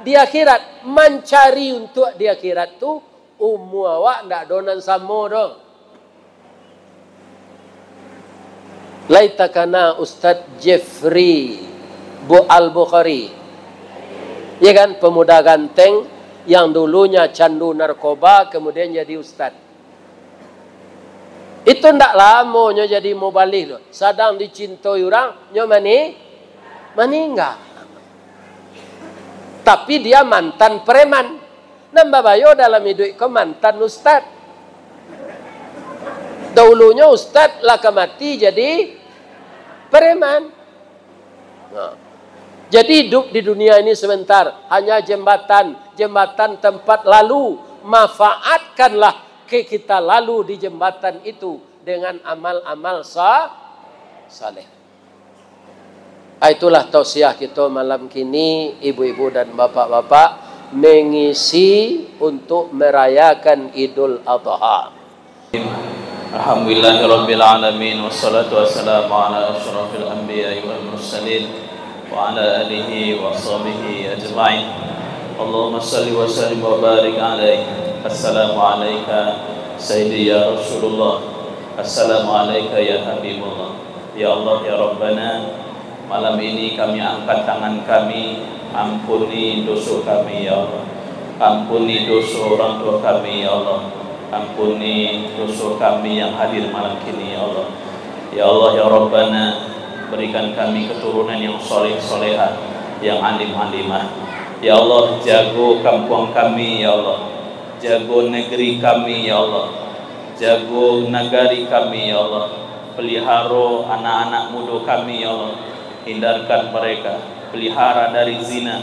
di akhirat. Mancari untuak di akhirat tu, umua awak ndak ado nan samo doh. Lai takana Ustadz Jeffrey Bu Al-Bukhari. Ya kan, pemuda ganteng yang dulunya candu narkoba, kemudian jadi ustadz. Itu ndak lamo nyo jadi mubalih tu. Sadang dicintoi urang, nyo mani-, maningga. Tapi dia mantan preman. Nan babayo dalam iduik ko mantan ustad. Dahulunyo ustad, lah ka mati jadi preman. Nah. Jadi, hidup di dunia ini sebentar, hanya jembatan, jembatan tempat lalu. Manfaatkanlah ke kita lalu di jembatan itu dengan amal-amal sa-, saleh. Ah, itulah tausiah kita malam kini, ibu-ibu dan bapak-bapak, mengisi untuk merayakan Idul Adha. Alhamdulillahirabbil alamin, wassalatu wassalamu ala asyrafil anbiya'i wal mursalin, wa ala alihi wa sahbihi ajma'in. Allahumma salli wa sallim wa barik alaih. Assalamu alaika sayyidi ya Rasulullah. Assalamu alaika ya Habibullah. Ya Allah, ya Rabbana, malam ini kami angkat tangan kami, ampuni doso kami, ya Allah. Ampuni doso orang tua kami, ya Allah. Ampuni doso kami yang hadir malam kini, ya Allah. Ya Allah, ya Rabbana, berikan kami keturunan yang soleh-solehah, yang alim-alimah. Ya Allah, jago kampuang kami, ya Allah. Jago negeri kami, ya Allah. Jago nagari kami, ya Allah. Peliharo anak-anak mudo kami, ya Allah. Hindarkan mereka. Pelihara dari zina,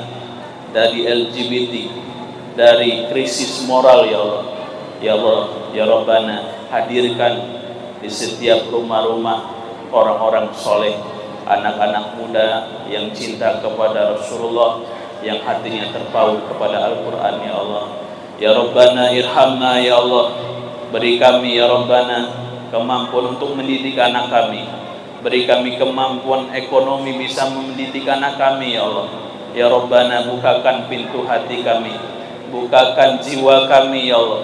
dari L G B T, dari krisis moral, ya Allah. Ya Allah, ya Rabbana, hadirkan di setiap rumah-rumah orang-orang soleh, anak-anak muda yang cinta kepada Rasulullah, yang hatinya terpaut kepada Al-Quran, ya Allah. Ya Rabbana irhamna, ya Allah. Beri kami, ya Rabbana, kemampuan untuk mendidik anak kami. Beri kami kemampuan ekonomi bisa mendidik anak kami, ya Allah. Ya Rabbana, bukakan pintu hati kami. Bukakan jiwa kami, ya Allah.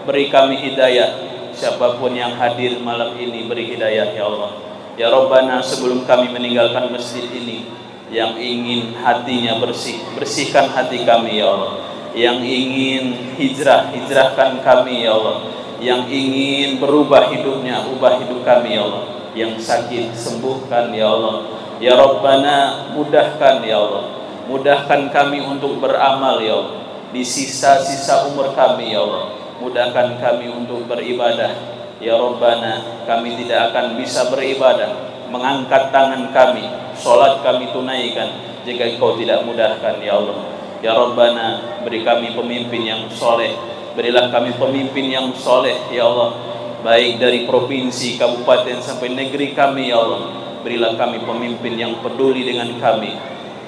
Beri kami hidayah. Siapapun yang hadir malam ini, beri hidayah, ya Allah. Ya Rabbana, sebelum kami meninggalkan masjid ini, yang ingin hatinya bersih, bersihkan hati kami, ya Allah. Yang ingin hijrah, hijrahkan kami, ya Allah. Yang ingin berubah hidupnya, ubah hidup kami, ya Allah. Yang sakit, sembuhkan, ya Allah. Ya Rabbana, mudahkan, ya Allah. Mudahkan kami untuk beramal, ya Allah. Di sisa-sisa umur kami, ya Allah. Mudahkan kami untuk beribadah. Ya Rabbana, kami tidak akan bisa beribadah, mengangkat tangan kami, salat kami tunaikan, jika Engkau tidak mudahkan, ya Allah. Ya Rabbana, beri kami pemimpin yang soleh. Berilah kami pemimpin yang soleh, ya Allah. Baik dari provinsi, kabupaten, sampai negeri kami, ya Allah. Berilah kami pemimpin yang peduli dengan kami.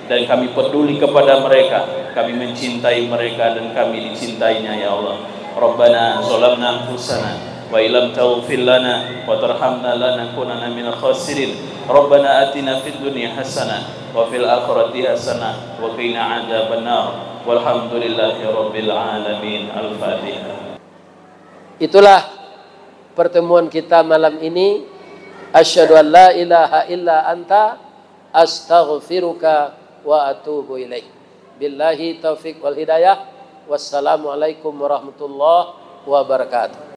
Dan kami peduli kepada mereka, kami mencintai mereka dan kami dicintainya, ya Allah. Rabbana zalamna anfusana wa illam taghfir lana wa tarhamna lanakunanna minal khasirin. Rabbana atina fid dunya hasanah wa fil akhirati hasanah wa qina adzabannar. Walhamdulillahi rabbil alamin. Al-Fatihah. Itulah pertemuan kita malam ini. Asyhadu an la ilaha illa anta, astaghfiruka wa atubu ilaik. Billahi taufik wal hidayah. Wassalamualaikum warahmatullahi wabarakatuh.